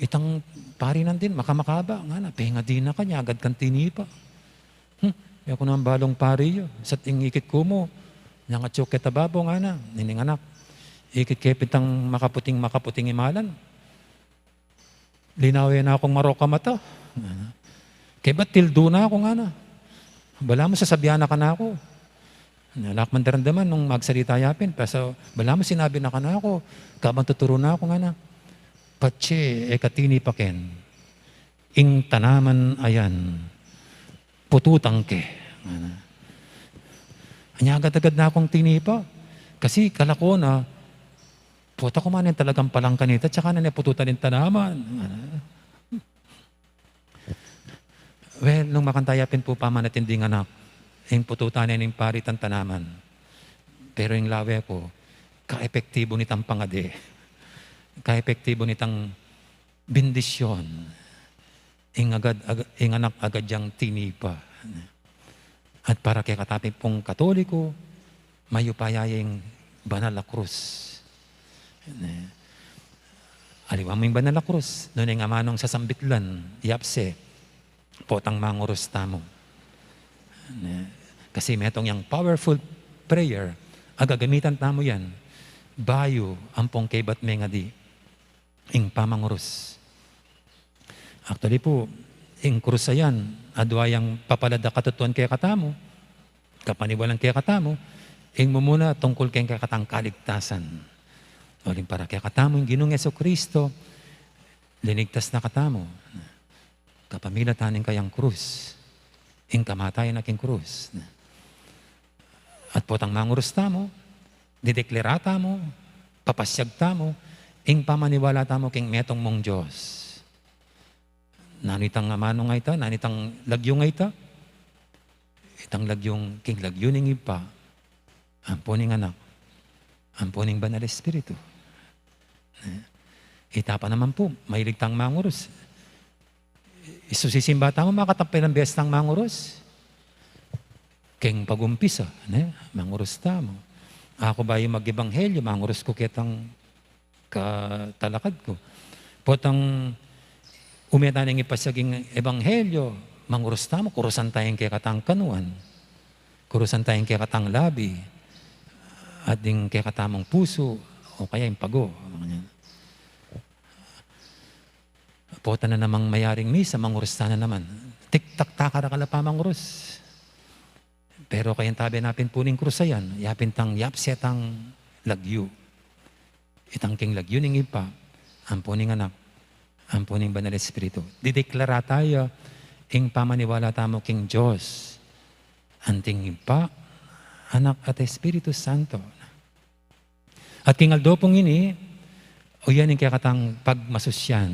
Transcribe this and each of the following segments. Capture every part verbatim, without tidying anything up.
Itang pari nandin, makamakaba, ngana, pengadi na ka, nya agad kang tinipa. Hmm, e ku naman balung pari yu. Sa ing ikit ku mu, nya nga tsuke tababo, ngana, nining anak. Ikit ke pintang makaputing, makaputing imalan. Linawe na kung marok a mata. Ngana. Kebat tildu na ku, ngana. Balamu sasabian na kanaku. Ala ku man daramdaman nung magsalita ya pin, pero balamu sinabi na kanaku, kabang tuturu na ku, ngana, patse e ka tinipa ken ing tanaman a yan, pututan ke, ngana. Anya agad-agad na kung tinipa. Kasi kalakuan na, puta ku man, talagang palang kanita, tsaka na niya pututan ing tanaman, ngana. Well, nung makanta ya pin pu pamanatinding anak, ing pututan ne ning pari itang tanaman. Pero ing lawe ku, kaepektibu nitang pangadi. Kaepektibu nitang bendisyon. Ing agad, ag-, ing anak agad yang tinipa. At para kekatamu pung Katoliko, mayupaya ing banal a krus. Ne? Aliwa mu ing banal a krus, nune ing amanung sasambit lan, yapse, potang mangurus tamu. Ne? Kasi metung yang powerful prayer a gagamitan tamu yan, bayu ampong kebat mengadi ing pamangurus. Actually pu, ing krus a yan, adwa yang papalad a katutuan kekatamu, kapaniwalan kekatamu, ing mumuna tungkul keng kekatang kaligtasan. Uling para kekatamu, ing Ginung Jesucristo, linigtas na katamu kapamilatan ning kayang krus, ing kamatayan na king krus. At potang mangurus tamu, dideklara tamu, papasiag tamu ing pamaniwala tamu king metung mung Dios. Nanu itang amanung a ita, nanu itang lagyu a ita? Itang lagyung, king lagyu ning Ibpa, ampo ning Anak, ampo ning Banal Espiritu. Ne? Ita pa naman pu, mahilig tang mangurus. Isusisimba tamu, makatapilan beses tang mangurus. Keng pagumpisa, ne? Mangurus tamu. Aku bayu mag-ebanghelyo, mangurus ku ketang katalakad ku. Potang ume tana ing ipasiag ing ebanghelyo, mangurus tamu, kurusan taya ing kekatang kanuan. Kurusan taya ing kekatang labi. At ing kekatamung pusu, o kaya ing pago. Ganyan. Pota na namang mayaring misa, mangurus tana naman. Tiktak takara kala pa mangurus. Pero kayang tabe na pin pu ning krus a yan, yapin tang yapse tang lagyu. Itang king lagyu ning Ibpa, ampo ning Anak, ampo ning Banal Espiritu. Dideklara taya ing pamaniwala tamu king Dios. Anting Ibpa, Anak, at Espiritu Santo. At king aldo pung ini, o yan ing kekatang pagmasusyan,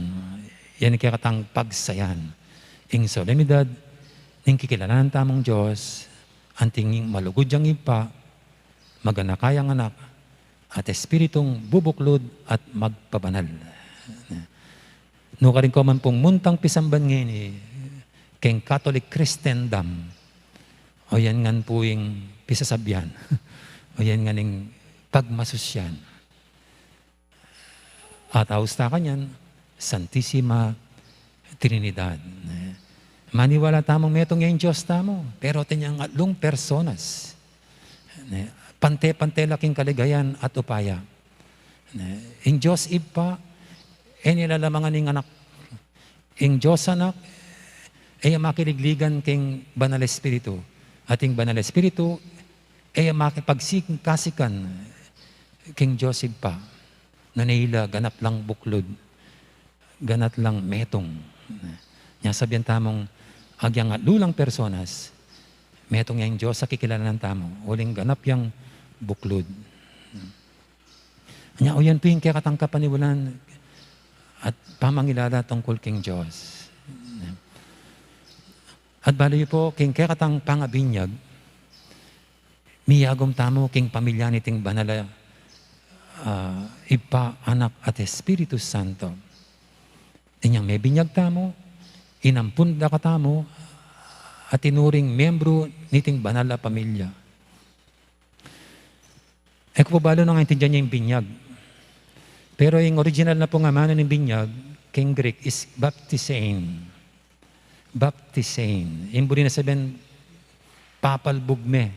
yan ing kekatang pagsayan, ing solemnidad ning kikilalanan tamung Dios, anting malugud yang Ibpa, maganaka yang Anak, at Espiritung bubuklud at magpabanal. Nukarin ko man pung muntang pisamban ngeni keng Catholic Christendom, o yan ngan pu ing pisasabian, o yan ngan ing pagmasusyan. At aus ta kanyan, Santisima Trinidad. Ne? Maniwala tamung metung ya ing Dios tamu, pero atin yang atlung personas. Ne? Pante-pante la king kaligayan at upaya. Ne? Ing Dios Ibpa, e ne lalamangan ing Anak. Ing Dios Anak, e ya makiligligan king Banal Espiritu. At ing Banal Espiritu, e ya makipagsingkasikan king Dios Ibpa. Nune ila ganap lang buklud, ganap lang metung. Nya sabian tamung agyang atlu lang personas, metung ya ing Dios a kikilalanan tamu, uling ganap yang buklud. Nya, o yan pu ing kekatang kapaniwalan at pamangilala tungkul king Dios. At balu yu pu, king kekatang pangabinyag, miyagum tamu king pamilya niting banal a, ah, Ibpa, Anak, at Espiritu Santo. Inyang mebinyag tamu, inampun da katamu, at tinuring miyembru niting banal a pamilya. E ku pu balu nung aintindian ye ing binyag. Pero ing original na pung amanu ning binyag, king Greek is baptisein. Baptisein. Ing buri na sabian, papalbug me.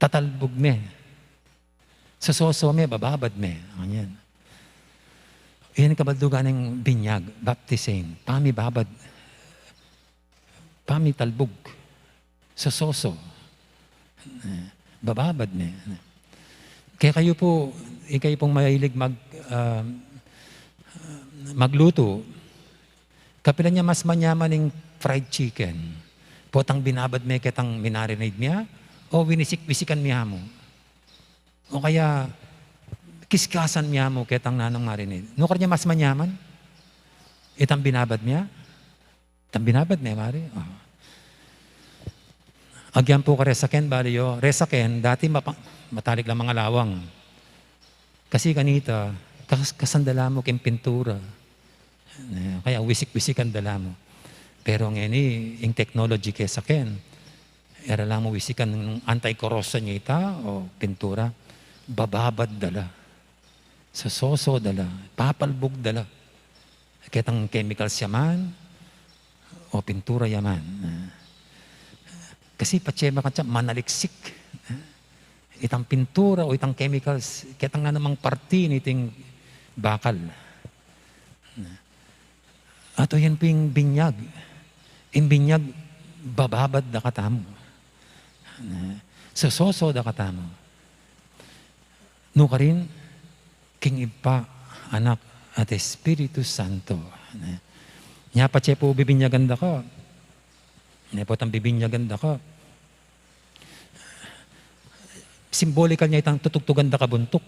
Tatalbug me. Sososo me, bababad me. Anyan. Yan ing kabaldugan ning binyag, baptisein. Pamibabad. Pamitalbug. Sososo. Eh, bababad me. Kaya kayu pu, ikayu pung mahilig mag, ah, maglutu, kapilan ya mas manyaman ing fried chicken? Potang binabad me ketang minarinade mia, o winisik-wisikan mia mu? O kaya kiskasan mia mu ketang nanung marinade? Nukarin ya mas manyaman? Itang binabad mia? Itang binabad me, mari? O. Agyan pu ka resaken, bali yo. Resaken, dati mapa-, matalik lang mangalawang. Kasi kanita, kas-, kasan da la mu king pintura. Eh, kaya wisik-wisikan da la mu. Pero ngeni, ing technology keng saken, e ra la mu wisikan, anti-corrosion ya ita, o pintura, bababad da la. Sososo da la, papalbug da la. Ketang chemicals ya man, o pintura ya man. Ah. Kasi patse makatsa, manaliksik. Ah. Itang pintura o itang chemicals, ketang nanumang parti niting bakal. Ah. Ato yan pu ing binyag. Ing binyag, bababad da katamu. Ah. Sososo da katamu. Nukarin, king Ibpa, Anak, at Espiritu Santo. Ne? Nya patse pu bibinyagan da ka. Ne, potang bibinyagan da ka. Simbolikal nya itang tutugtugan da ka buntuk.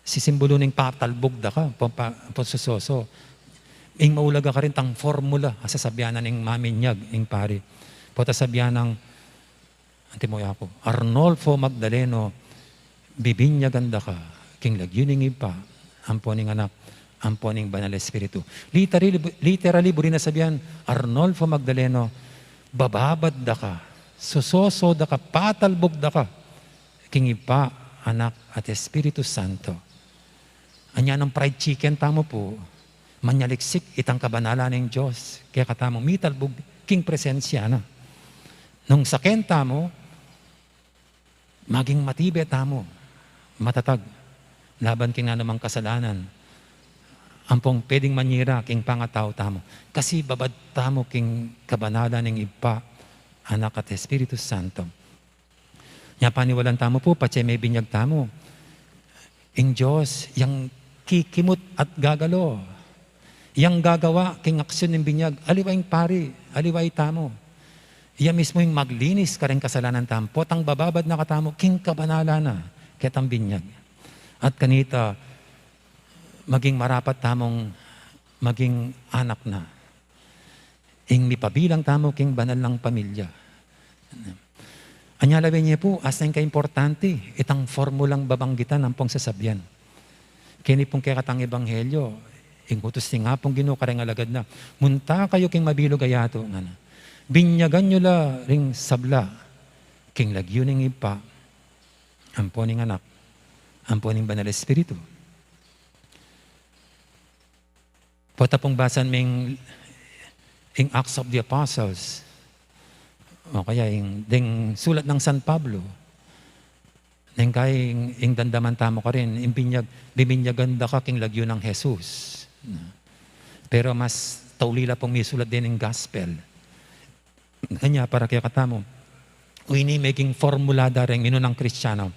Sisimbulu ning patalbug da ka, pampa-, pasososo. Ing maulaga karin tang formula, a sasabian na ning maminyag, ing pari. Pota sabian nang Antimo ya ku, Arnolfo Magdaleno, bibinyagan da ka king lagyu ning Ibpa, ampo ning Anak, ampo ning Banal Espiritu. Literally, literally, buri na sabian, Arnolfo Magdaleno, bababad da ka, sososo da ka, patalbug da ka king Ibpa, Anak, at Espiritu Santo. Anya nung fried chicken tamu pu, manyaliksik itang kabanalan ning Dios kekatamu, mitalbug king presensya na. Nung saken tamu, maging matibe tamu, matatag, laban king nanumang kasalanan ampong pwedeng manyira king pangatau tamu. Kasi babad tamu king kabanalan ning Ibpa, Anak, at Espiritu Santo. Nya paniwalan tamu pu, patse mebinyag tamu. Ing Dios, yang kikimut at gagalo. Yang gagawa king aksyon ning binyag, aliwa ing pari, aliwa itamu. Iya mismu ing maglinis karing kasalanan tamu. Potang bababad na katamu, king kabanalan na ketang binyag. At kanita, maging marapat tamung maging anak na. Ing mipabilang tamu king banal nang pamilya. Anya lawen ye pu, asang kaimportante itang formulang babanggitan ampong sasabian. Keni pung kekatang ebanghelyo, ing utus ning Apung Ginu kareng alagad na, "Munta kayu king mabilug a yatu," ngana. "Binyagan yu la ring sabla king lagyu ning Ibpa, ampo ning Anak, ampo ning Banal Espiritu." Pota pung basan ming ing Acts of the Apostles, o kaya ing, ding sulat nang San Pablo, neng kaya ing, ing damdaman tamu karin, ing binyag, bibinyagan da ka king lagyu nang Jesus. Pero mas tauli la pung misulat deng gospel. Kanya para kekatamu, o ini meging formula da reng minunang Kristiano.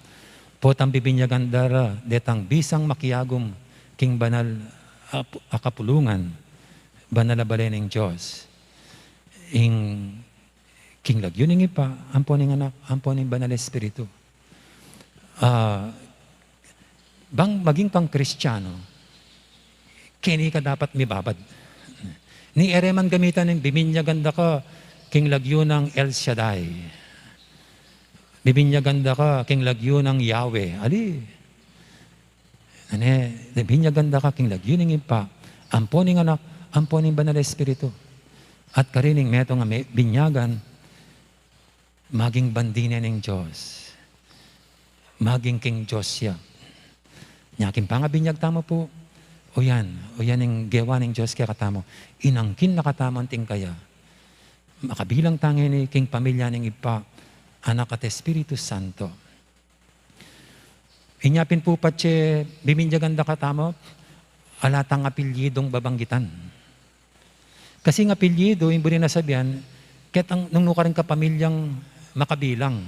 Potang bibinyagan da ra detang bisang makiagum king banal a pu-, a kapulungan, banal a bale ning Dios. Ing king lagyu ning Ibpa, ampo ning Anak, ampo ning Banal Espiritu. Ah, bang maging kang Kristiano, keni ka dapat mibabad. Ni e re man gamitan ing bibinyagan da ka king lagyu nang El Shaddai. Bibinyagan da ka king lagyu nang Yahweh. Ali. Ane, bibinyagan da ka king lagyu ning Ibpa, ampo ning Anak, ampo ning Banal Espiritu. At karin ing metung a me-, binyagan, maging bandi ne ning Dios. Maging king Dios ya. Nya king pangabinyag tamu pu, O yan, o yan ing gewa ning Dios kekatamu. Inangkin na katamu anting kaya. Makabilang ta ngeni king pamilya ning Ibpa, Anak, at Espiritu Santo. Inya pin pu patse bibinyagan da katamu, ala tang apelyidung babanggitan. Kasi ing apelyidu, ing buri na sabian, ketang nung nu karing kapamilyang makabilang,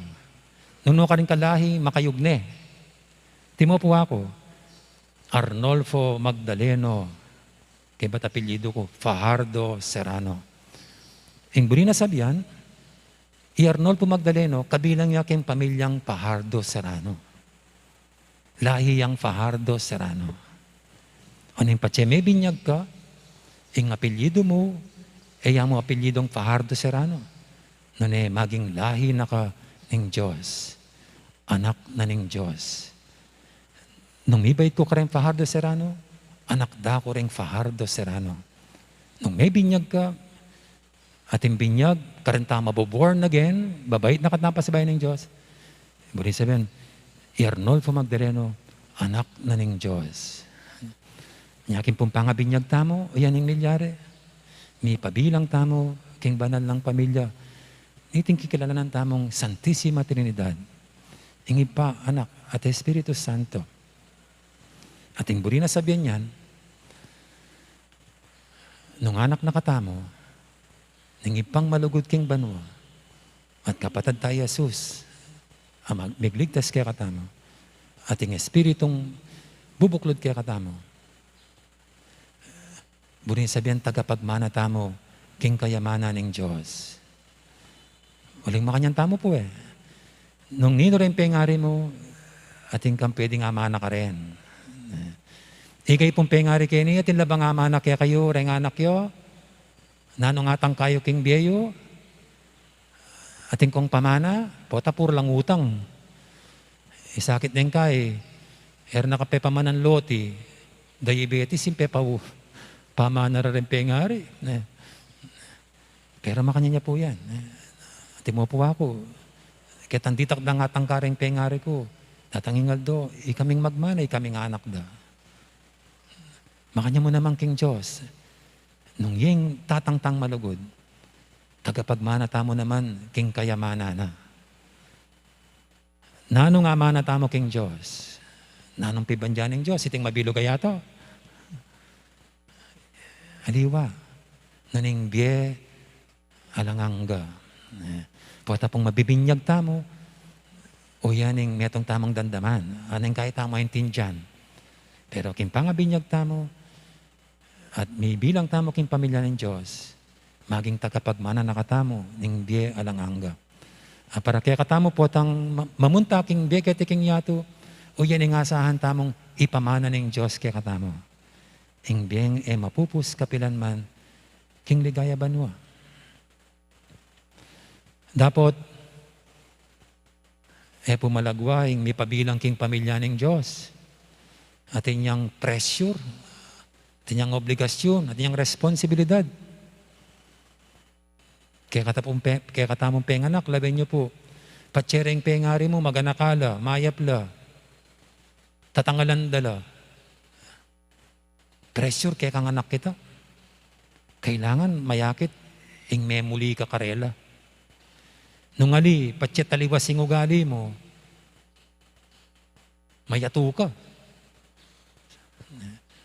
nung nu karing kalahi makayugne. Timo pu aku, Arnolfo Magdaleno, kaybat apelyidu ku, Fajardo Serrano. Ing buri na sabian, i Arnolfo Magdaleno, kabilang ya king pamilyang Fajardo Serrano. Lahi yang Fajardo Serrano. Oneng patse mebinyag ka, ing apelyidu mu, e ya mu apelyidung Fajardo Serrano. Nune maging lahi na ka ning Dios. Anak na ning Dios. Nung mibait ku kareng Fajardo Serrano, anak da ku reng Fajardo Serrano. Nung mebinyag ka, ating binyag, kareng tau maboborn again, babait na katang pasibayu ning Dios. Buri sabian, i Arnolfo Magdaleno, anak na ning Dios. Nya king pung pangabinyag tamu, o yan ing milyari. Mipabilang tamu king banal nang pamilya. Niting kikilalanan tamung Santisima Trinidad. Ing Ibpa, Anak, at Espiritu Santo. At ing buri na sabian niyan, nung anak na katamu ning Ibpang malugud king banua, at kapatad taya Jesus, a mag-, migligtas kekatamu, at ing Espiritung bubuklud kekatamu, buri sabian tagapagmana tamu king kayamanan ning Dios. Uling makanyan tamu pu e. Nung ninu reng pengari mu, atin kang pwedeng amana karin. Ika pung pengari keni, atin la bang amana kekayu reng anak yu? Nanu ing atang kayu king bie yu? Atin kung pamana, pota puru lang utang. Isakit neng kai, e ra na ka pepamanan loti, diabetes, ing pepa-, pamana ra reng pengari. Ne. Pero makanyan ya pu yan. Eh, timo pu aku, ketang ditak dang atangka reng pengari ku, datang ing aldo, ikaming magmana, ikaming anak da. Makanyan mu naman king Dios, nung ing tatang tang malugud, tagapagmana tamu naman king kayamanan na. Nanung amana tamu king Dios? Nanung pibandian ning Dios iting mabilug a yatu? Aliwa, nanu ing bie alang angga. Eh, pota pung mabibinyag tamu, o yan ing metung tamung damdaman, aning kaya tamu aintindian. Pero king pangabinyag tamu, at mibilang tamu king pamilya ning Dios, maging tagapagmana na katamu ning bie alang angga. A para kekatamu potang ma-, mamunta king bie keti king yatu, o yan ing asahan tamung ipamana ning Dios kekatamu. Ing bieng e mapupus kapilan man king ligaya banua. Dapot, e pu malagwa ing mipabilang king pamilya ning Dios. Atin yang pressure, atin yang obligasyun, atin yang responsibilidad. Kekata pung pe-, kekatamung penganak, lawen yu pu, patse reng pengari mu, maganaka la, mayap la, tatangalan da la. Pressure kekang anak kita. Kailangan mayakit ing memuli ka karela. Nung ali, patse taliwas ing ugali mu, mayatu ka.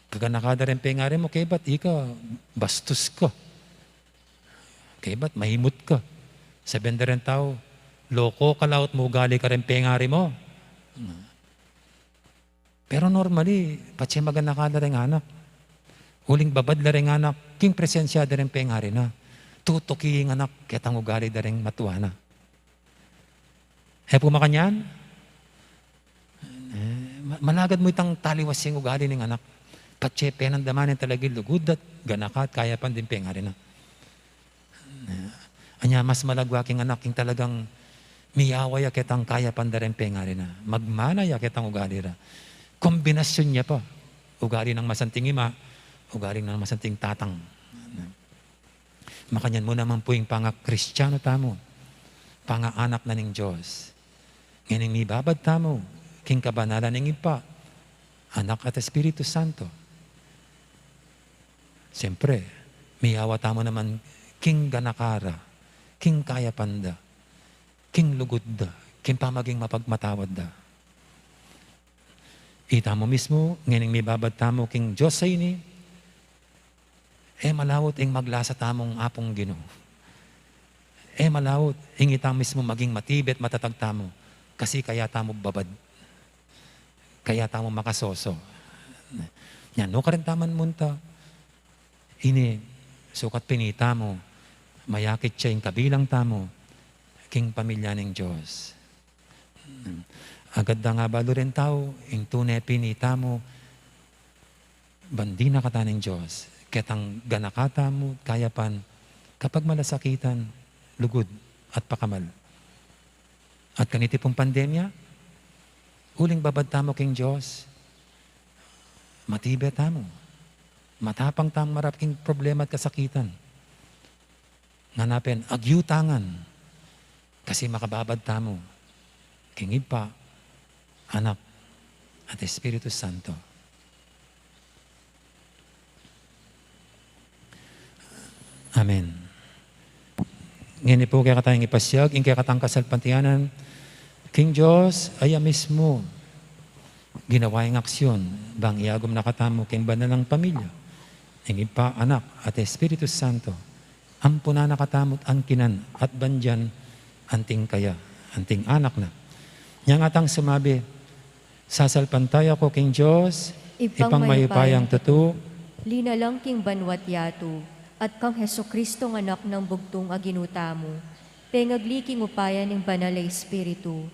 Kaganaka da reng pengari mu, kaybat ika bastus ka. Kaybat maimut ka. Sabian da reng tau, loko ka laut mu ugali kareng pengari mu. Pero normally, patse maganaka la reng anak, uling babad la reng anak king presensya da reng pengari na, tutuki ing anak ketang ugali da reng matua na. E pu makanyan? Eh, ma-, malagad mu itang taliwas ing ugali ning anak. Patse penandaman ing talagang lugud at ganaka at kayapan ding pengari na. Anya, mas malagwa king anak ing talagang miyawa ya ketang kayapan da reng pengari na. Magmana ya ketang ugali ra. Kombinasyun ya pa. Ugali nang masanting ima, ugali nang masanting tatang. Makanyan mu naman pu ing pangakristiano tamu, pangaanak na ning Dios. Ngening mibabad tamu king kabanalan ning Ibpa, Anak, at Espiritu Santo. Siyempre, miyawa tamu naman king ganaka ra, king kayapan da, king lugud da, king pamaging mapagmatawad da. Itamu mismu, ngening mibabad tamu king Dios a ini, e malaut ing maglasa tamung Apung Ginu. E malaut ing ita mismu maging matibe at matatag tamu, kasi kaya tamu babad, kaya tamu makasoso. Nya, nukarin tamu munta, ini, sukat pin itamu, mayakit ya ing kabilang tamu king pamilya ning Dios. Agad da nga balu ring tau, ing tune pin itamu, ban dina kata ning Dios, ketang ganaka tamu, kayapan, kapagmalasakitan, lugud, at pakamal. At kaniti pung pandemya, uling babad tamu king Dios, matibe tamu, matapang tamu marap king problema at kasakitan. Ngana pin, agyutangan, kasi makababad tamu king Ibpa, Anak, at Espiritu Santo. Amen. Ngeni pu, kekatang ipasiag ing kekatang kasalpantayanan king Dios a ya mismu ginawa ing aksyon, bang iagum na katamu king banal a pamilya ning Ibpa, Anak, at Espiritu Santo. Ampunan na katamu at angkinan at bandian anting kaya, anting anak na. Nya ngatang sumabi, sasalpantaya ku king Dios, Ibpang Ibpang mayupayang mayupayang tutu, linalang king banwa't yatu, at kang Jesucristong Anak nang bugtung a Ginu tamu, pengagli king upaya ning Banal a Espiritu,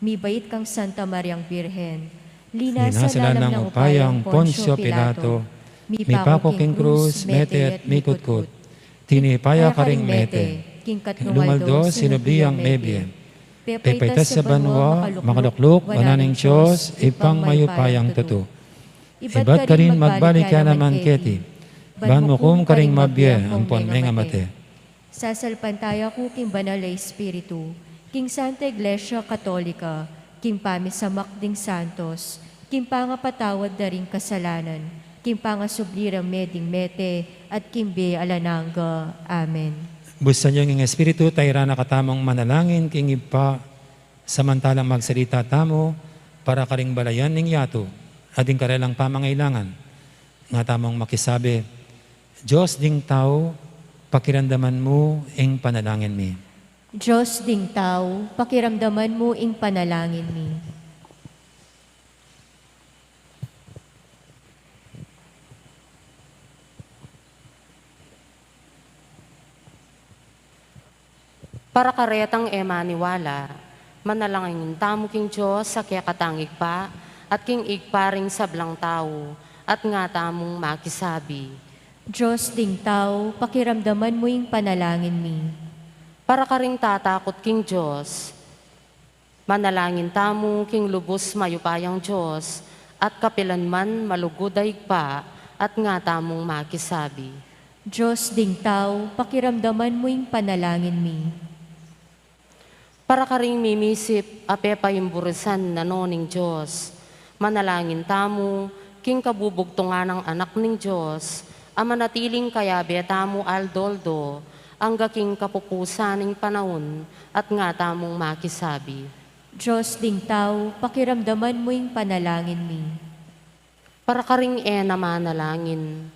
mibait kang Santa Mariang Birhen, linasa linasa la la nang upayang Poncio Pilato, mipaku king krus, mete at mikutkut, tinipa ya karing mete, king katlung aldo sinubli yang mebie, pepaitas ya banua, makalukluk wanan ning Dios, Ibpang mayupayang tutu. Ibat karin magbalik ya naman keti, ban mukum karing mabie ampon mengamate. Sasalpantaya ku king Banal a Espiritu, king Santa Iglesia Katolika, king pamisamak ding santos, king pangapatawad da ring kasalanan, king pangasubli rang mie ding mete, at king bie alang angga. Amen. Busan yu ing Espiritu, tayran na katamung manalangin king Ibpa, samantalang magsalita tamu para karing balayan ning yatu, at ding karelang pamangailangan. Nga tamung makisabi, Dios ding tau, pakiramdaman mu ing panalangin mi. Dios ding tau, pakiramdaman mu ing panalangin mi. Para karetang e maniwala, manalangin tamu king Dios a kekatang Ibpa, at king Ibpa ring sablang tau, at nga tamung makisabi. Dios ding tau, pakiramdaman mu ing panalangin mi. Para karing tatakut king Dios, manalangin tamu king lubus mayupayang Dios, at kapilan man malugud a Ibpa, at nga tamung makisabi. Dios ding tau, pakiramdaman mu ing panalangin mi. Para karing mimisip a pepaimburisan na no ning Dios, manalangin tamu king kabubugtungan nang Anak ning Dios, a manatiling kayabe tamu aldo-aldo, angga king kapupusan ning panaun, at nga tamung makisabi. Dios ding tau, pakiramdaman mu ing panalangin mi. Para karing e na manalangin,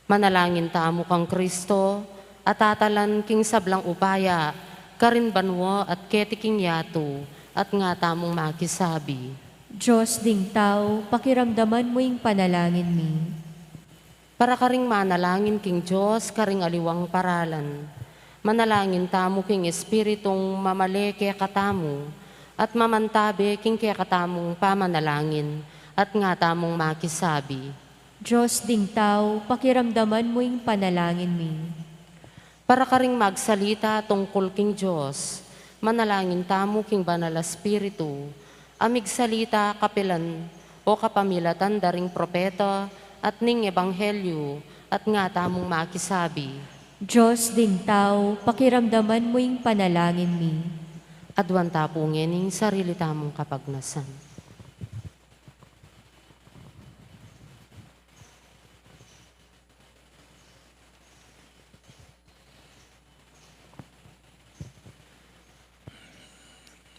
manalangin tamu kang Kristo, a tatalan king sablang upaya karing banua at keti king yatu, at nga tamung makisabi. Dios ding tau, pakiramdaman mu ing panalangin mi. Para karing manalangin king Dios karing aliwang paralan, manalangin tamu king Espiritung mamale kekatamu, at mamantabe king kekatamung pamanalangin, at nga tamung makisabi. Dios ding tau, pakiramdaman mu ing panalangin mi. Para karing magsalita tungkul king Dios, manalangin tamu king Banal a Espiritu, a migsalita kapilan o kapamilatan da ring propeta at ning ebanghelyu, at nga tamung makisabi. Dios ding tau, pakiramdaman mu ing panalangin mi. Aduan ta pu ngening sarili tamung kapagnasan.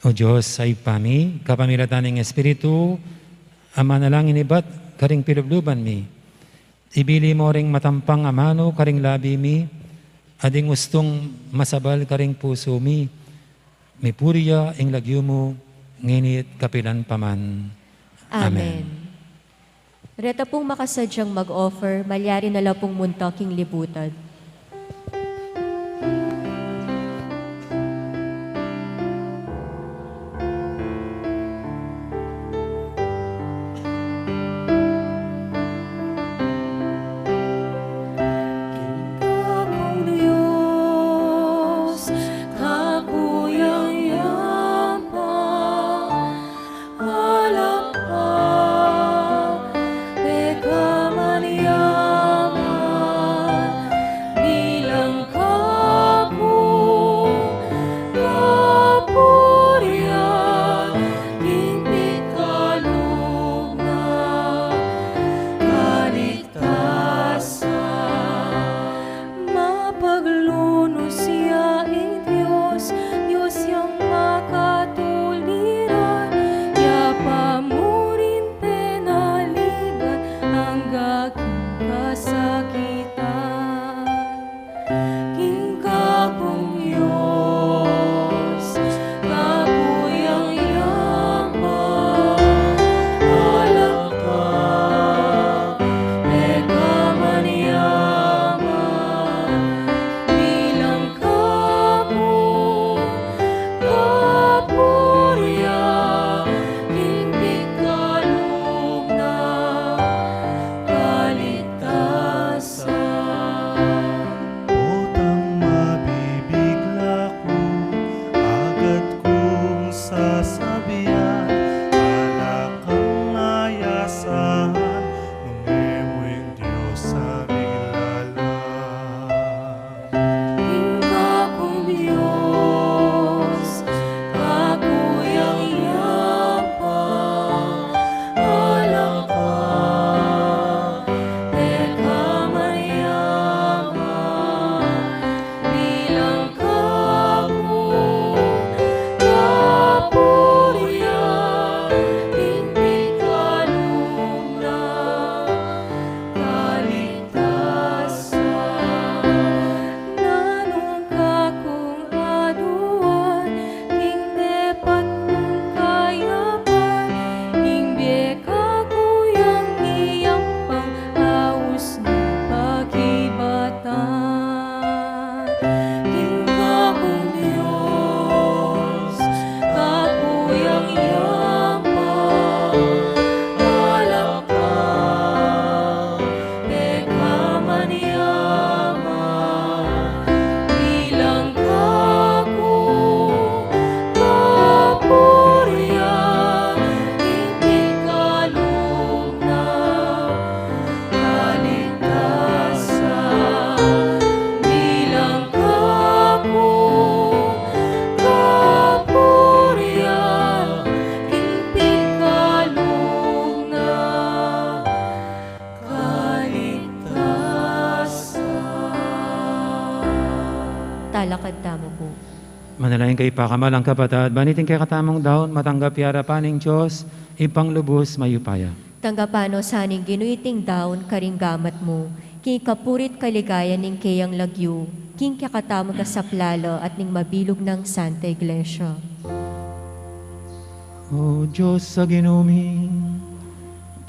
O Dios a Ibpa mi, kapamilatan ning Espiritu, a manalangin ibat karing pilubluban mi. Ibili mo ring matampang a manu karing labi mi, at ding ustung masabal karing pusu mi. Mipuri ya ing lagyu mu, ngeni't kapilan pa man. Amen. Amen. Reta pung makasadyang mag-offer, malyari na la pung munta king libutan. King Dios, kakuyang yaman, alang ka, pekaman yaman, bilang ka kung kapurian, king pikalub na kaligtasan. Mapaglunus ya ing Dios, Dios yang makatuliran, ya pa murin penaligan angga king kasakitan. King Gagum Dios, kakuyang yaman, alang ka, pekaman yaman, bilang ka kung kapurian, king pikalub na kaligtasan. Potang mabibigla ku, agad kung sasabian, ala kang ayasan, nung e mu ing Dios a miglalang. King Gagum Dios, kakuyang yaman, alang ka, pekaman yaman, bilang ka kung kapurian, king pikalub na kaligtasan. Nanung kakung aduan king depat mung kayapan, ing bie kakuyang yaman, aus ning pakibatan. King Gagum Dios, kakuyang yaman, alang ka, pekaman yaman, bilang ka kung kapurian, king pikalub na kaligtasan, bilang ka kung kapurian, king pikalub na kaligtasan. Talakad tamu pu. Manalangin kayu, pakamalan kung kapatad, ban iting kekatamung daun matanggap ya arapan ning Dios, Ibpang lubus mayupaya. Tanggapan no sa ning Ginu iting daun karing gamat mu, king kapuri't kaligayan ning keyang lagyu, king kekatamung kasaplalan at ning mabilug nang Santa Iglesia. O Dios a Ginu mi,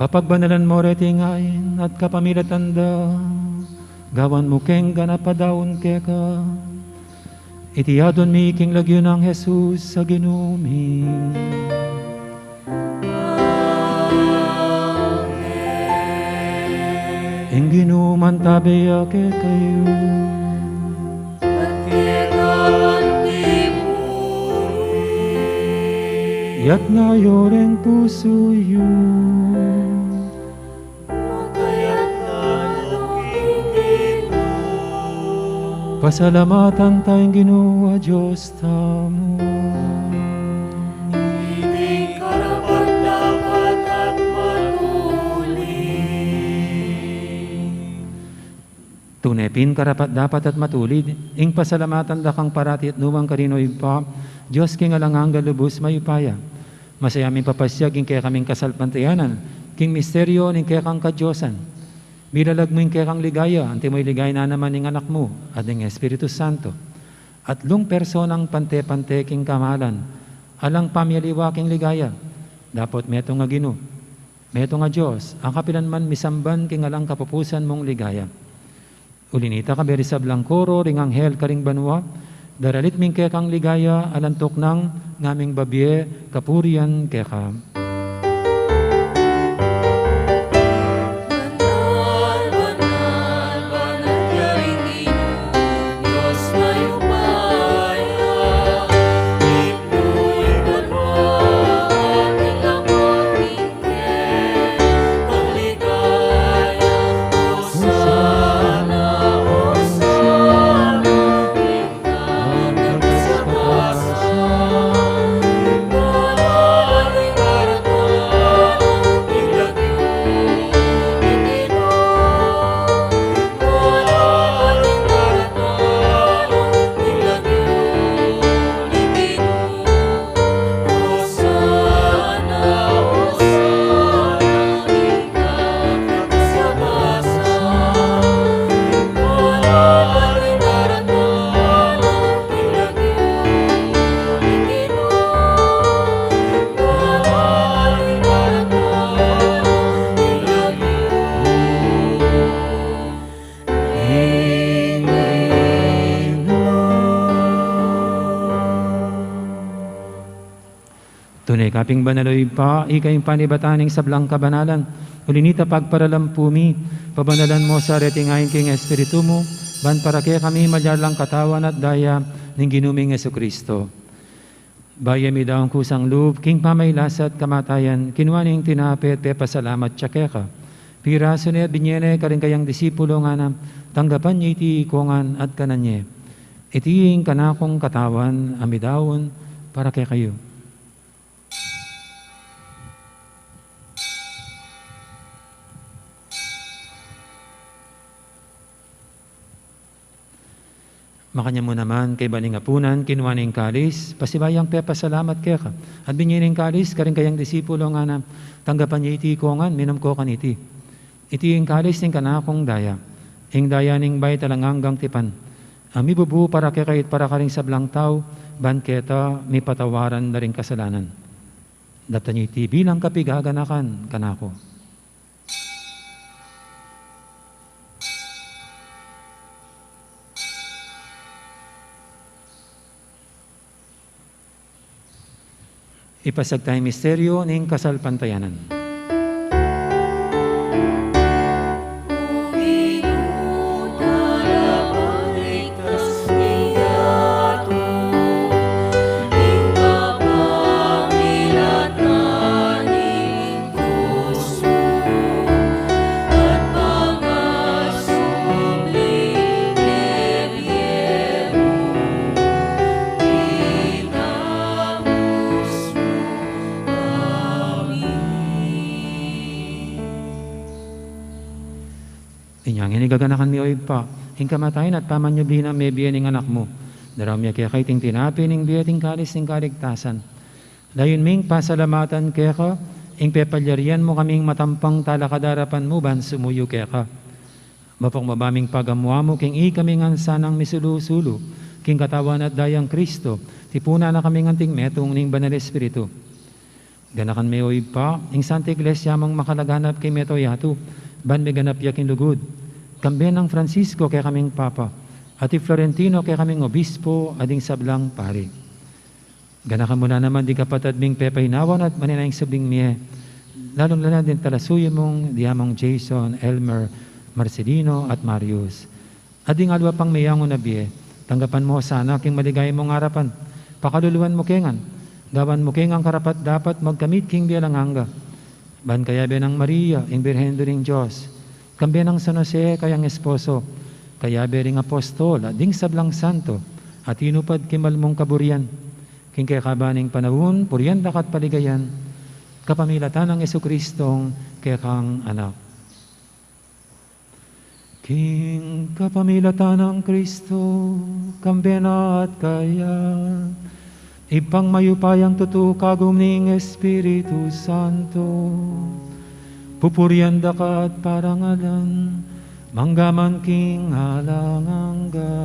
papagbanalan mu reting ain at kapamilatan da, gawan mu keng ganap a daun keka. Iti adwan mi king lagyu nang Jesus a Ginu mi. Ing Ginu mantabe ya kekayu. Itas yu ring pusu yu. Pasalamatan ta ing Ginu a Dios tamu. Iti karapat-dapat at matulid. Tune pin karapat-dapat at matulid ing pasalamatan da kang parati at nukarin man, O Ibpa, Dios king alang angga lubus mayupaya, masaya ming papasyag ing kekaming kasalpantayanan king misteryo ning kekang kadiosan. Milalag mu ing kekang ligaya, antimo ing ligaya na naman ning Anak mu at ning Espiritu Santo, atlung personang pante-pante king kamalan, alang pamialiwa king ligaya, dapot metung a Ginu, metung a Dios, a kapilan man misamban king alang kapupusan mung ligaya. Uli na nita, kaberi sablang koro ring anghel karing banua, daralit mi ing kekang ligaya, alang tuknang ngaming babie kapurian keka. Tune ka pin banal, o Ibpa, ika ing panibatan ning sablang kabanalan. Uli na nita, pagparalampu mi, pabanalan mu sa reting ain king Espiritu mu, ban para kekami malyari lang katawan at daya ning Ginu ming Jesucristo. Bayu ya midaun kusang lub king pamagkasakit at kamatayan, kinua ne ing tinape at pepasalamat ya keka. Pirasu ne at binye ne karing kayang disipulo, ngana, tanggapan ye iti ikongan at kanan ye. Iti ing kanakung katawan a midaun para kekayu. Makanyan mu naman, kaybat ning apunan, kinua ne ing kalis, pasibayu yang pepasalamat keka, at binye ne ing kalis karing kayang disipulo, ngana, tanggapan ye iti ikongan, minum ko kaniti. Iti ing kalis ning kanakung daya, ing daya ning bayu at alang anggang tipan, a mibubu para kekayu at para karing sablang tau, ban keta mipatawaran da ring kasalanan. Daptan ye iti bilang kapigaganakan kanaku. Ipasiag taya ing misteryu ning kasalpantayanan. Inya ngeni gaganakan mi, o Ibpa, ing kamatayan at pamanyubli nang mebie ning Anak mu. Daraun mi keka iting tinape ning bie at ing kalis ning kaligtasan. Layun ming pasalamatan keka ing pepalyarian mu kaming matampang talakad king arapan mu ban sumuyu keka. Mapakumbaba ming pagamu-amu king ikami ngan sanang misulu-sulu king katawan at dayang Kristo, tipunan na kaming anting metung ning Banal Espiritu. Ganakan me, o Ibpa, ing Santa Iglesia mung makalaganap king mabilug a yatu, ban miganap ya king lugud. Kambe nang Francisco kekaming Papa, at i Florentino kekaming Obispo, at ding sablang pari. Ganakan mu na naman ding kapatad ming pepainawan at manenaya king subling mie, lalung-lala na ding talasuyu mung diamang Jason, Elmer, Marcelino, at Marius. At ding aliwa pang meyangu na bie, tanggapan mu sana king maligaya mung arapan. Pakaluluan mu ke ngan, gawan mu ke ngan karapat-dapat magkamit king bie alang angga. Ban kayabe nang Maria, ing Birhen Indu ning Dios, kambe nang San Jose, kayang esposo, kayabe ring apostol, at ding sablang santo a tinupad king mal mung kaburian, king kekaban ning panaun, purian da ka at paligayan, kapamilatan nang Jesucristong kekang Anak. King kapamilatan nang Kristo, kambe na at kaya, Ibpang mayupayang tutu, kagum ning Espiritu Santo, pupurian da ka at parangalan, mangga man king alang angga.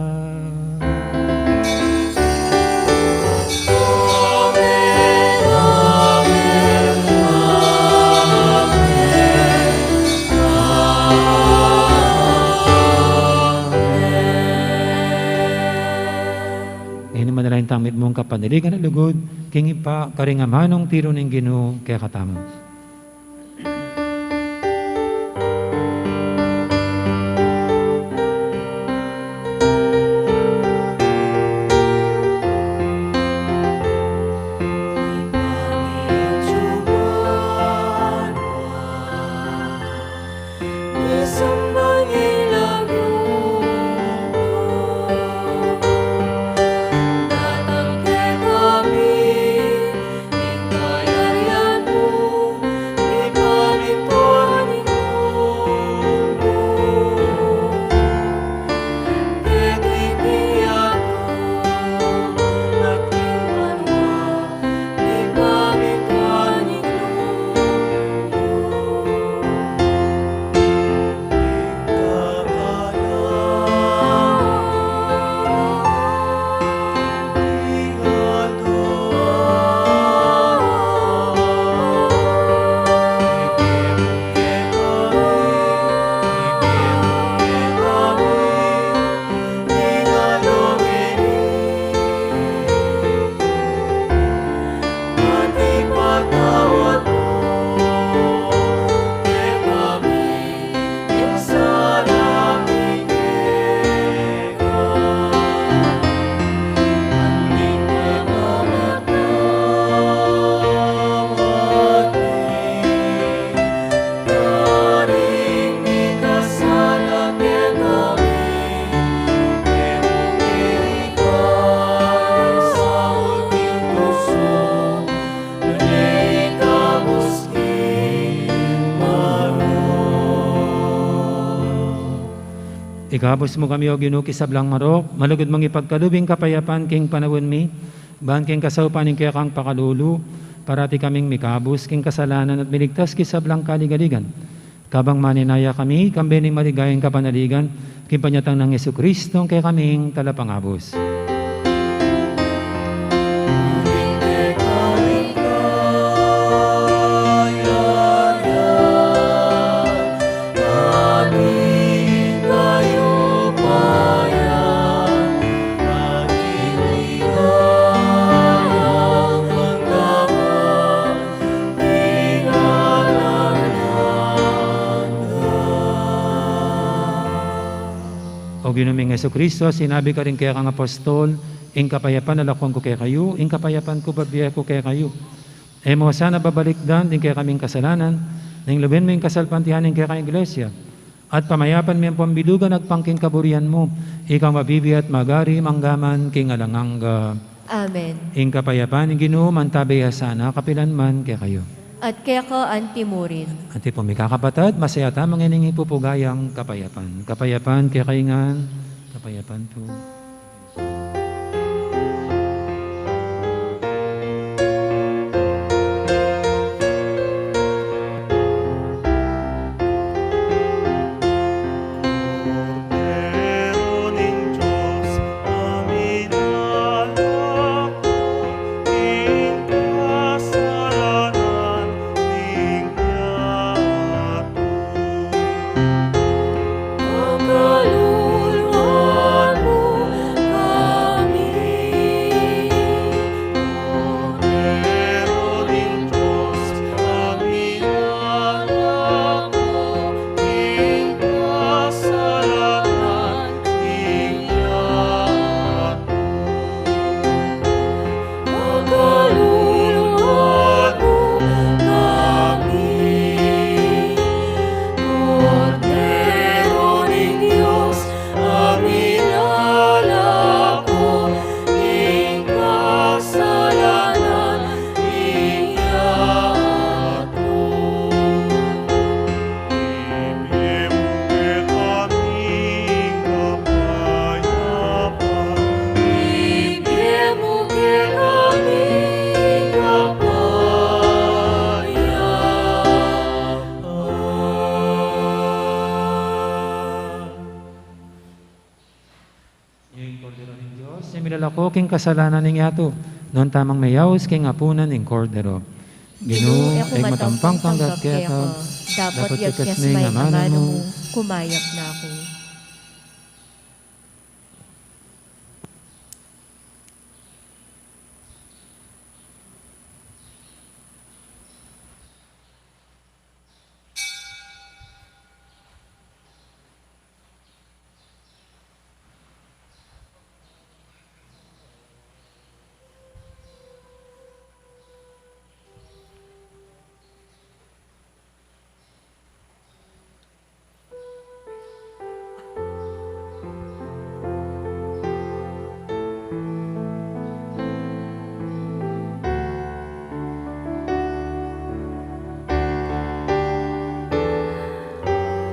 Ngeni manalangin tang mitmung kapanaligan a lugud king Ibpa, karing amanung tiru ning Ginu kekatamu. Ikabus mu kami, O Ginu, king sablang marok, malugud mung ipagkalub ing kapayapan king panaun mi, ban king kasaupan ning kekang pakalulu, parati kaming mikabus king kasalanan at miligtas king sablang kaligaligan. Kabang maninaya kami, kambe ning maligayang kapanaligan, king panyatang nang Jesucristo, a kekaming Talapangabus. O Ginu ming Jesucristo, sinabi mu karing kekang apostol, ing kapayapan lalakwan ku kekayu, ing kapayapan ku bibie ku kekayu. E mu sana babalikdan ding kekaming kasalanan, nune luben mu ing kasalpantayanan ning kekang Iglesia, at pamayapan me ampong bilugan agpang king kaburian mu, ika a mabibie at magari mangga man king alang angga. Amen. Ing kapayapan ning Ginu mantabe ya sana kapilan man kekayu. At keka anti murin. Anti pu, mikakapatad, masaya tamu ngening ipupugayang kapayapan. Kapayapan kekayu ngan, kapayapan pu. Kasi milalako king kasalanan ning yatu, nuan tamang meyaus king apunan ning Kordero. Ginu, e ku matampang tanggap keka, dapot yakas me ing amanu mu, kumayap na ku.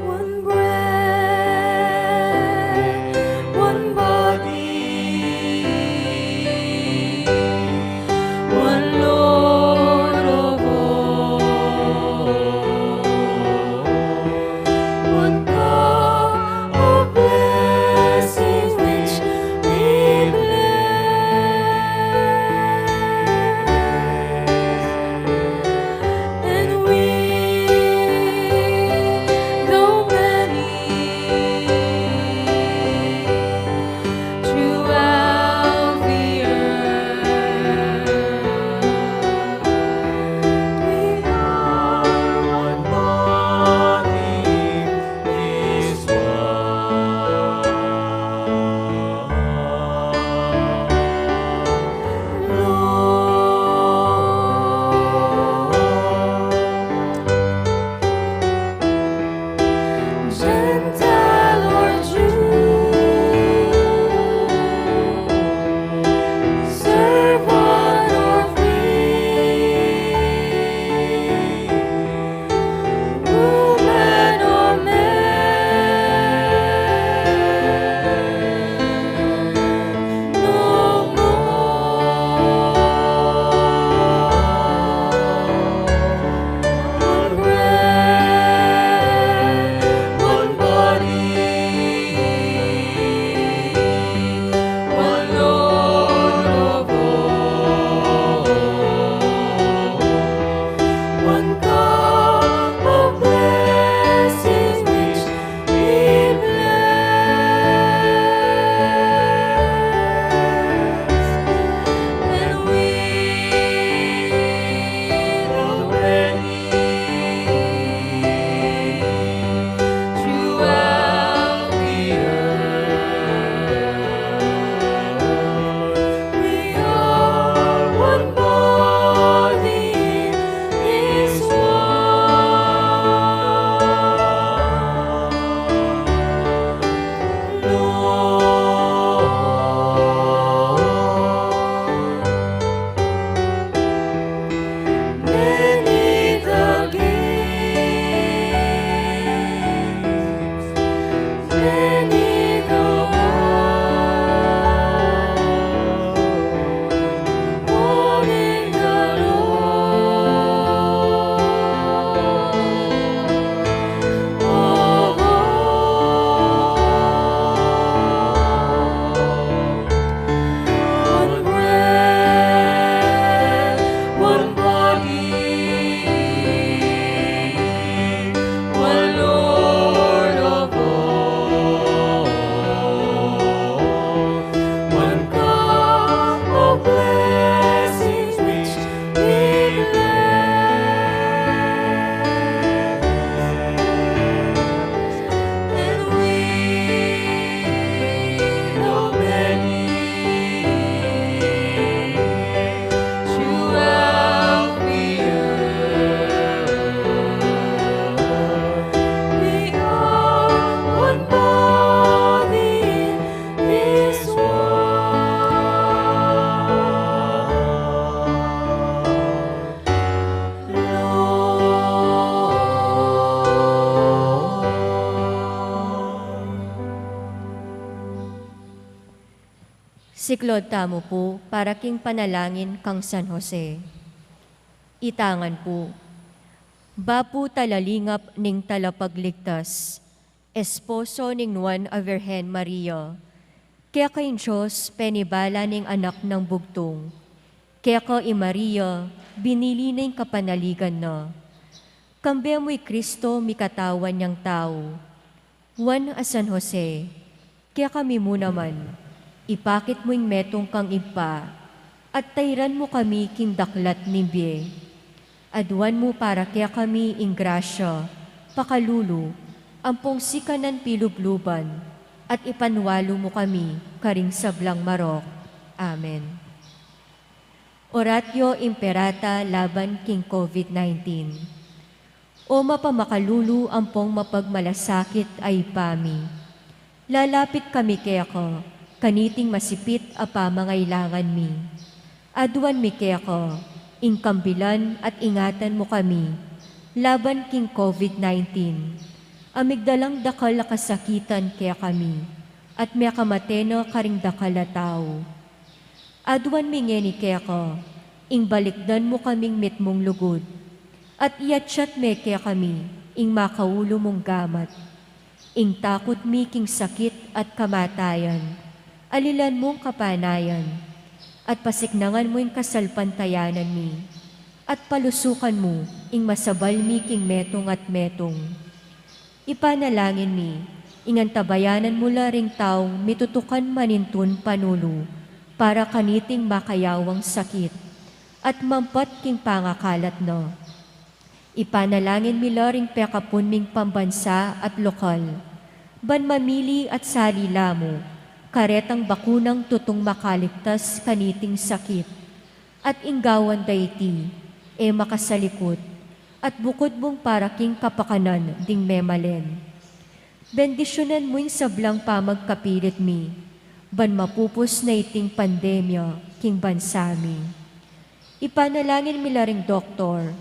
One bread, one body, one Lord of all, one cup of blessings which we bless. And we, though many, throughout the earth, we are one body in Christ. Gentile or Jew, servant or free, woman or man, no more. One bread, one body, one Lord of all, one cup of blessings which we bless, and we, though many, throughout the earth, we are one body in Christ. Many the gifts, many the words, one in the Lord. One bread, one body, one Lord of all, one cup of blessings which we bless, and we, though many, throughout the earth, we are one body in Christ. Siklaud tamu pu para king panalangin kang San Jose. Itangan pu, bapu talalingap ning Talapagligtas, esposo ning Nuan a Virgen Maria, Keka ing Dios penibala ning anak nang bugtung. Keka i Maria, binili na ing kapanaligan na. Kambe mu i Kristo, mikatawan yang tau. Juan a San Jose, kekami mu naman, ipakit mu ing metung kang Ibpa, at tairan mu kami king daklat ning bie. Aduan mu para kekami ing grasya, pakalulu, ampong sikanan pilubluban, at ipanwalu mu kami karing sablang marok. Amen. Oratio Imperata laban king COVID nineteen. O mapamakalulu ampong mapagmalasakit a Ibpa mi, lalapit kami keka kaniting masipit a pamangailangan mi. Aduan mi keka ing kambilan at ingatan mu kami laban king COVID nineteen, a migdalang dakal a kasakitan kekami at mekamate na karing dakal a tau. Aduan mi ngeni keka ing balikdan mu kaming mitmung lugud, at iatsat me kekami ing makaulu mung gamat. Ing takut mi king sakit at kamatayan, alilan mung kapanayan, at pasiknangan mu ing kasalpantayanan mi, at palusukan mu ing masabal mi king metung at metung. Ipanalangin mi ing antabayanan mu la ring taung mitutukan manintun panulu para kaniting makayawang sakit at mampat king pangakalat na. Ipanalangin mi la ring pekapun ming pambansa at lokal, ban mamili at sali la mu karetang bakunang tutung makaligtas kaniting sakit, at ing gawan da iti e makasalikut, at bukud mung para king kapakanan ding memalen. Bendisyunan mu ing sablang pamagkapilit mi, ban mapupus na iting pandemya king bansa mi. Ipanalangin mi la ring doktor,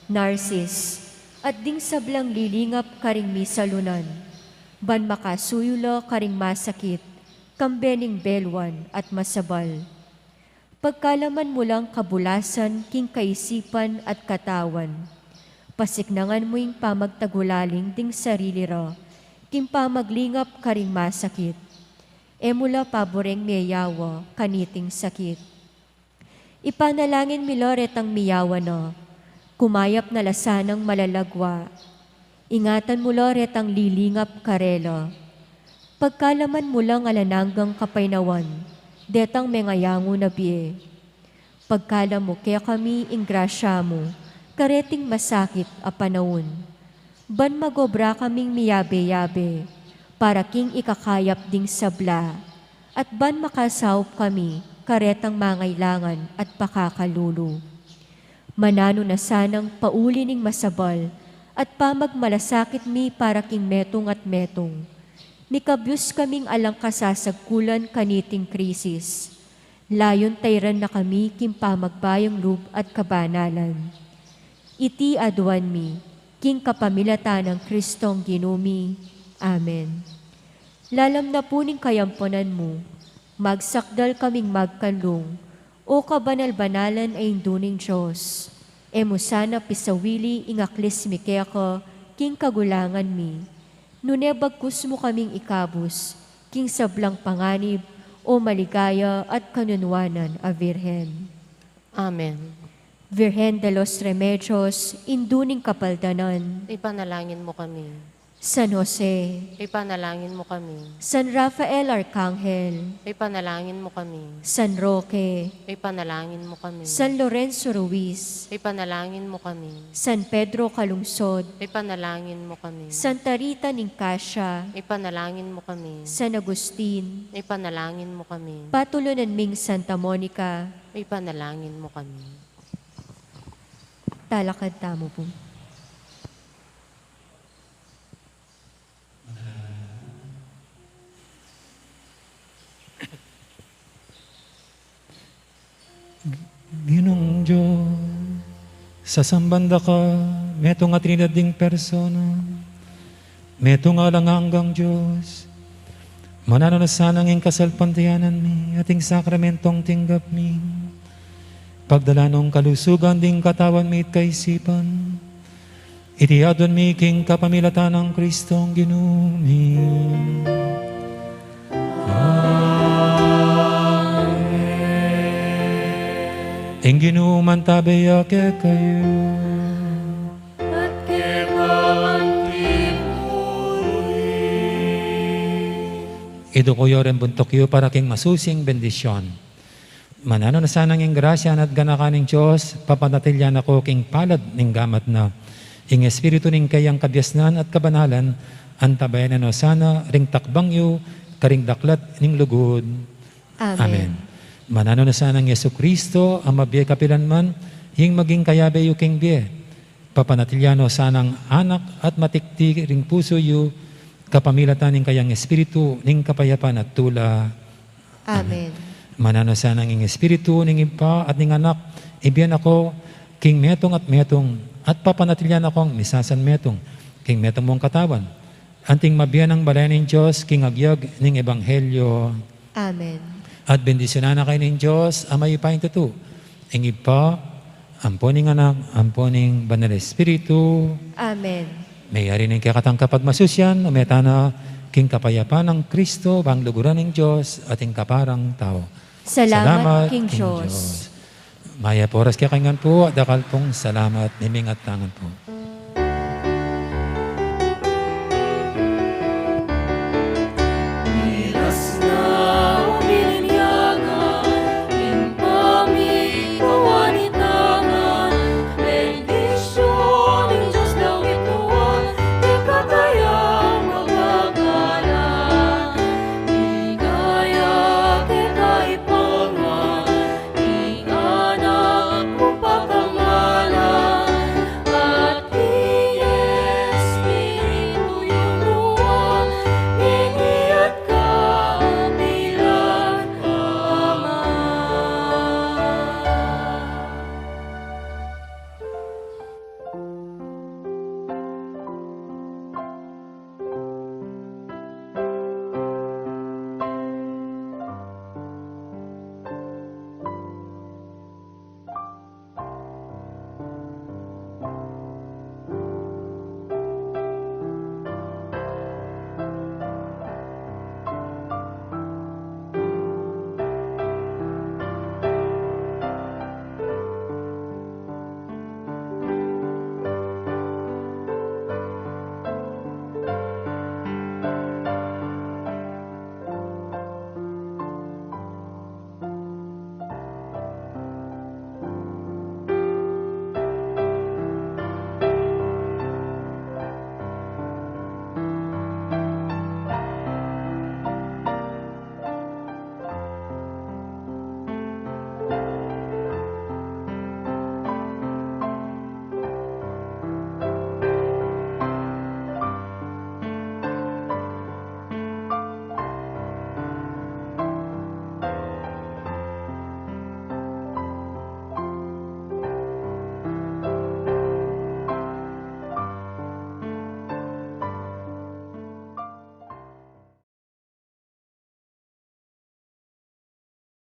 narsis, at ding sablang lilingap karing misalunan, ban makasuyu la karing masakit, kambe ning beluan at masabal. Pagkalaman mu lang kabulasan king kaisipan at katawan. Pasiknangan mu ing pamagtagulaling ding sarili ra king pamaglingap karing masakit. E mu la pabureng meyawa kaniting sakit. Ipanalangin mi la retang miyawa na, kumayap na la sanang malalagwa. Ingatan mu la retang lilingap karela. Pagkalaman mu lang alang anggang kapaynawan detang mengayangu na bie. Pagkalam mu kekami ing grasya mu kareting masakit a panaun, ban magobra kaming miyabe-yabe para king ikakayap ding sabla, at ban makasaup kami karetang mangailangan at pakakalulu. Mananu na sanang pauli ning masabal at pamagmalasakit mi para king metung at metung. Mikabyus kaming alang kasasagkulan kaniting krisis. Layun tairan na kami king pamagbayung lub at kabanalan. Iti aduan mi king kapamilatan nang Kristong Ginu mi. Amen. Lalam na pu ning kayampunan mu, magsakdal kaming magkanlung, O kabanal-banalan a Indu ning Dios. E mu sana pisawili ing aklis mi keka king kagulangan mi, nune bagkus mu kaming ikabus king sablang panganib, O maligaya at kanunwanan a Virgen. Amen. Virgen de los Remedios, Indu ning Kapaldanan. Ipanalangin mu kami. San Jose. Ipanalangin mu kami. San Rafael Arcangel. Ipanalangin mu kami. San Roque. Ipanalangin mu kami. San Lorenzo Ruiz. Ipanalangin mu kami. San Pedro Calungsod. Ipanalangin mu kami. Santa Rita ning Cascia. Ipanalangin mu kami. San Agustin. Ipanalangin mu kami. Patulunan ming Santa Monica. Ipanalangin mu kami. Talakad tamu pu. Ginung Dios, sasamban da ka, metung a Trinidad ding persona, metung a alang anggang Dios. Mananu na sana ing kasalpantayanan mi at ing sakramentong tinggap mi, pagdalan nong kalusugan ding katawan mi at kaisipan. Iti aduan mi king kapamilatan nang Kristong Ginu mi. Ing Ginu mantabe ya kekayu. At keka anti mu rin. Iduku yu ring buntuk yu para king masusing bendisyon. Mananu na sana ing grasya at ganakan ning Dios, papanatilyan na ko king palad ning gamat na. Ing Espiritu ning kayang kabiasnan at kabanalan, antabayanan na no sana ring takbang yu karing daklat ning lugud. Amen. Amen. Mananu na sana ing Jesucristo, a mabie kapilan man, ing maging kayabe yu king bie. Papanatilyan no sanang anak at matikti ring pusu yu, kapamilatan ning kayang Espiritu ning kapayapan at tula. Amen. Mananu sana ing Espiritu ning Ibpa at ning Anak, ibie na ko king metung at metung, at papanatilyan na kong misasan metung king metung mung katawan, anting mabie nang balen ning Dios king agyag ning ebanghelyo. Amen. At bendisyunan na kayu ning Dios a mayupayang tutu, ing Ibpa, ampo ning Anak, ampo ning Banal Espiritu. Amen. Mayari ning kekatang kapagmasusyan, ume tana king kapayapan nang Kristo, bang luguran ning Dios at ing kaparang tau. Salamat king Dios. Mayap a oras kekayu ngan pu, at dakal pung salamat, mimingat tangan pu.